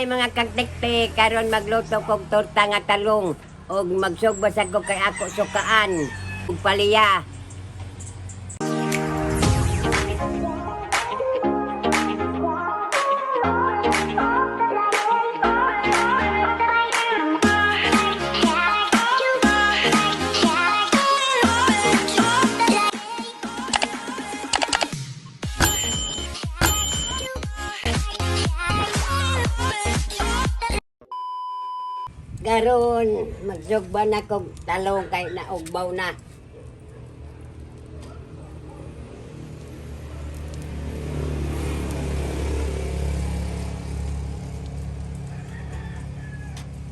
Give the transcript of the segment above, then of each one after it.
Hi mga kagtiktik, karon magluto kog torta nga talong og magsugba sa ko kay ako sukaan ug paliya. Karon magsugba na kog talong kay naugbaw na.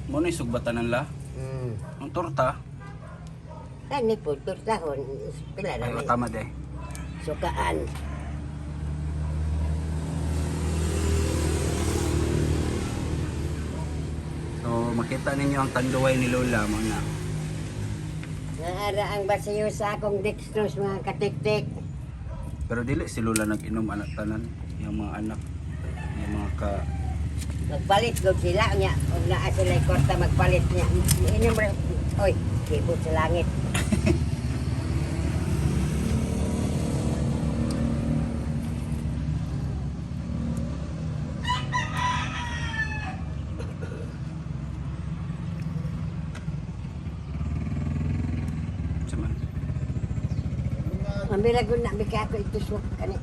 Mo na sugbatan la. Ang torta. Kani po tortahon pila na Ay, may tama de. sukaan. So makita ninyo ang tanduay ni Lola mo na. Naara ang basiyo sa akong dextrose, mga katiktik. Pero dili si Lola nag-inom anak tanan, yung mga anak, yung mga ka. Magpalit gud sila niya ug naa sila kwarta magpalit niya. Inom ra. Oy, kibot sa langit. Sama. Mambila gud na bigay ako itusok kani.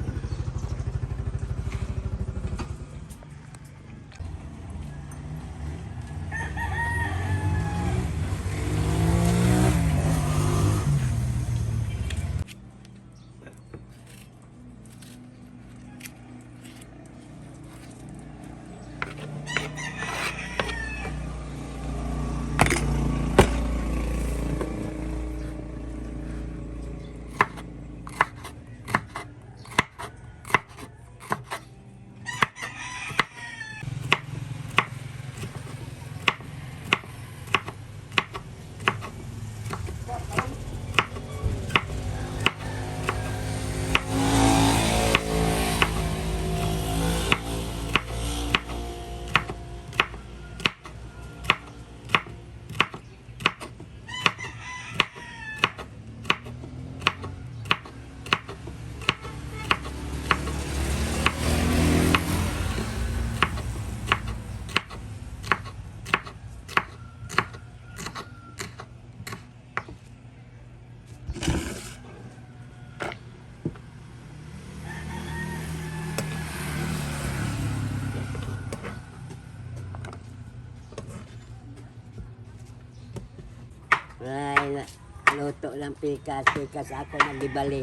Ay, luto lang pikas, pikas ako nagibali.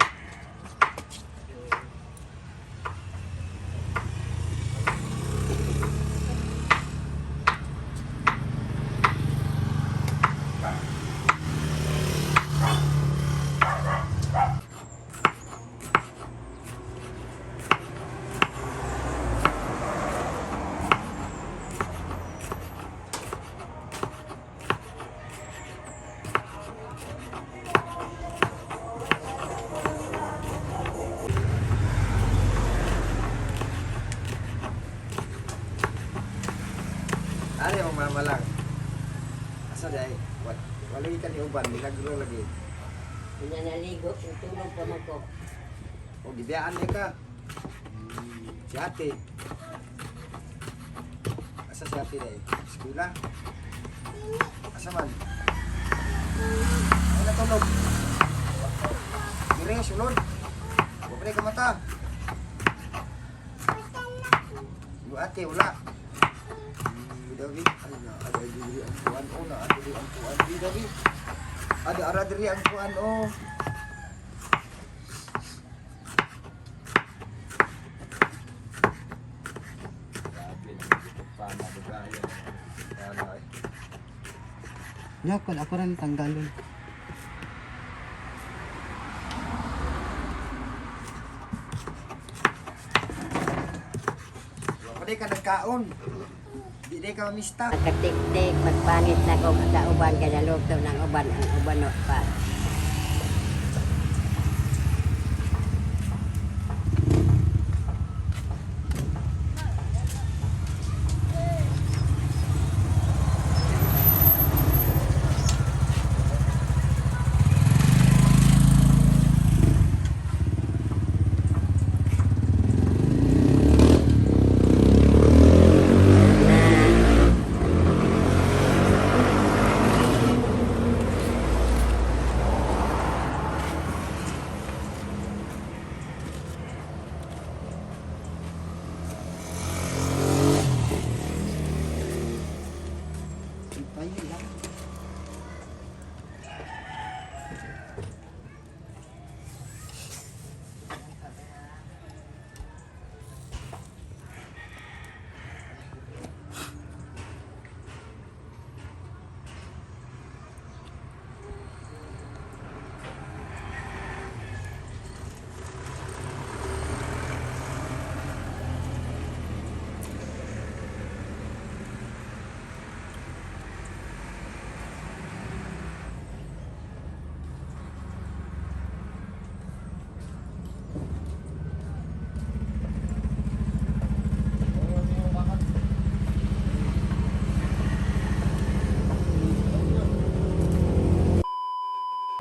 Ano yung mama lang? Asa day? Wala ka ni uban, milagro lagi. Kanya naligo, tulog pa man ko. O gibiyaan niya ka. Si ate. Asa si ate day? Eskwela? Asa man? Ay natulog. Dire, sulod. Huwag ka mata. Yung ate, wala. Dawi, ay na, ada diri ang kuan o na, ada diri ang kuan. Di dawi. Ada ara diri ang kuan o. Nyakon, ako rin tanggalon. Wala ka nagkaon. Di di ka mamista. Mga katiktik, magpangit na ko sa uban kaya luto ng uban ang uban no pa.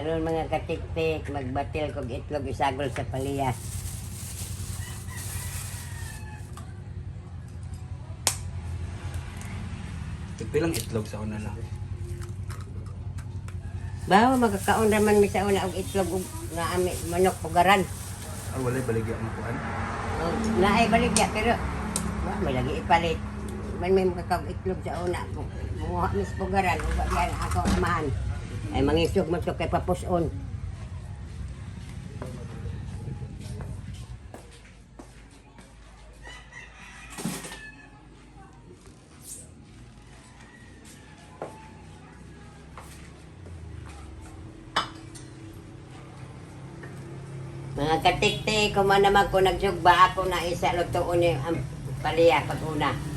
Aron mga katiktik, magbatil kog itlog isagol sa paliyas. Tagpilang itlog sa una lang. Bawa magkakaon raman mi sa una og itlog og nga ami manok pugaran. Ah, walay baligya ang kuan. Og naay baligya pero wa may lagi ipalit. Man may makakaon itlog sa una. Muha mis pugaran ug wa diyan ako amahan. Ay mangisog man to kay papuson. Mga katiktik, kung man naman ko nagsugba ako na isa lutoon ni ang paliya pag una.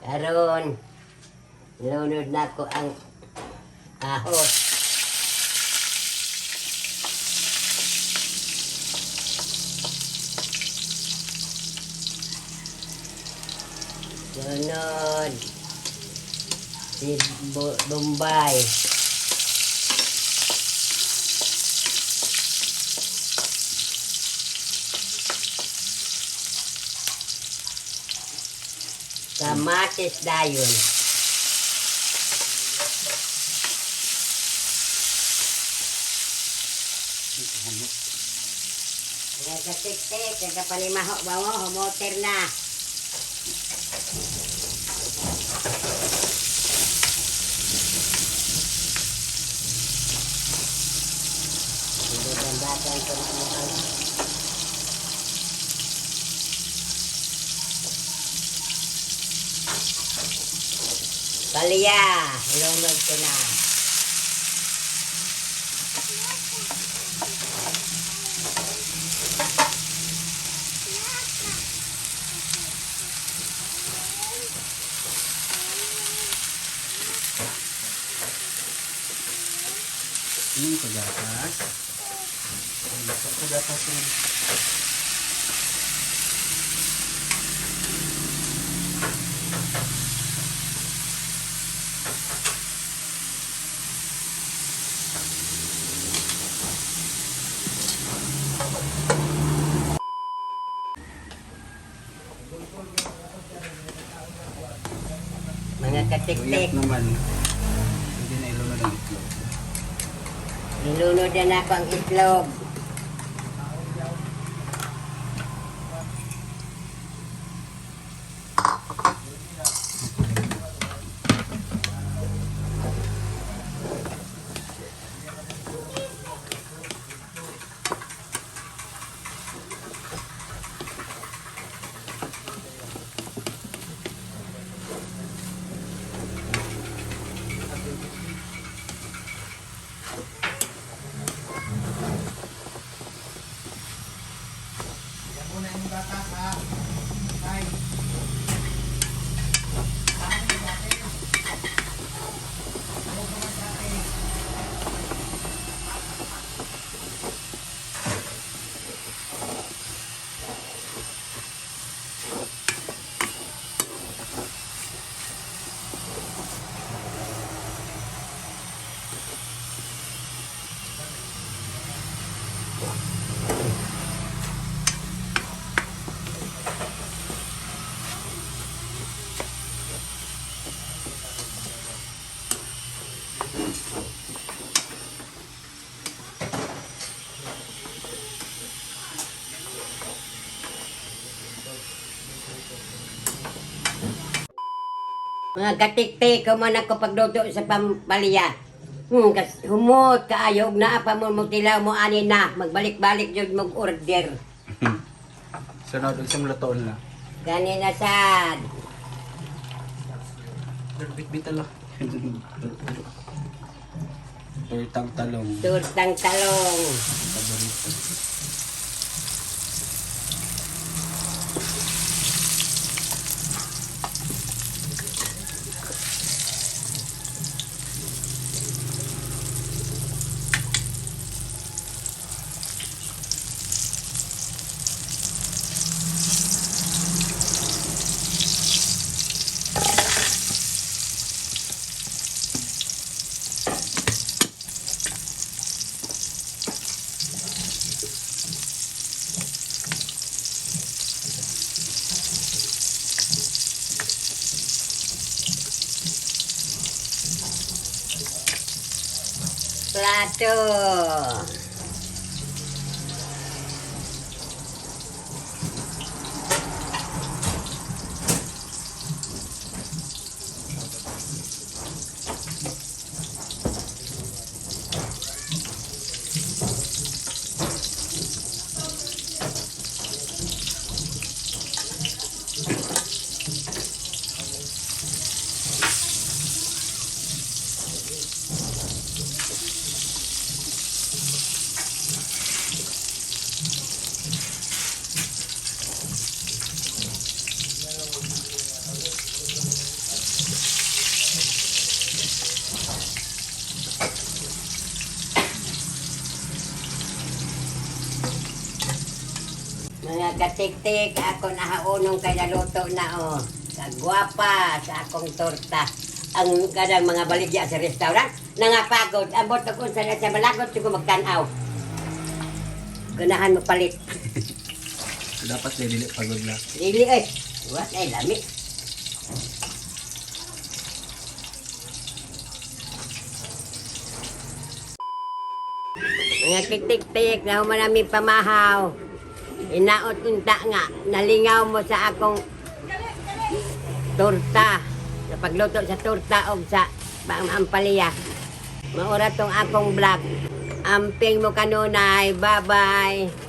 Karon, lunod na ko ang ahos. Lunod. Si Bombay. Kamatis dayon. Mga katiktik, nagkapalimaho ba mo? Humoter na. Hindi ko na mo ang Palya, ilunod ko na. Inom ka gatas? Ay, ka gatas yun. Mga katiktik, Uyat naman. Hindi na ilunod ang itlog. nilunod na ako ang itlog. Mga katiktik, kuman ako pagluto sa pampalya. Kas, humot kaayo, og naa pa mo mo mo ani na, magbalik-balik jud mo order. Sunod, unsa mo lutoon la? Gani na sad. Bit-bit la. Tortang talong. Tortang talong. Paborito. Plato. Mga katiktik, ako nahaunong kay naluto na oh. Kagwapa sa akong torta. Ang kanang mga baligya sa restaurant, nangapagod. Ambot og unsa na sa malagot siguro magtan-aw. Ganahan mo palit. Dapat dili pagod la. Dili eh. Wa ay lami. Mga kitik-tik na humanami pamahaw. Inaot unta nga, nalingaw mo sa akong torta. Sa pagluto sa torta o sa ampalaya. Maura tong akong vlog. Amping mo kanunay. Bye-bye.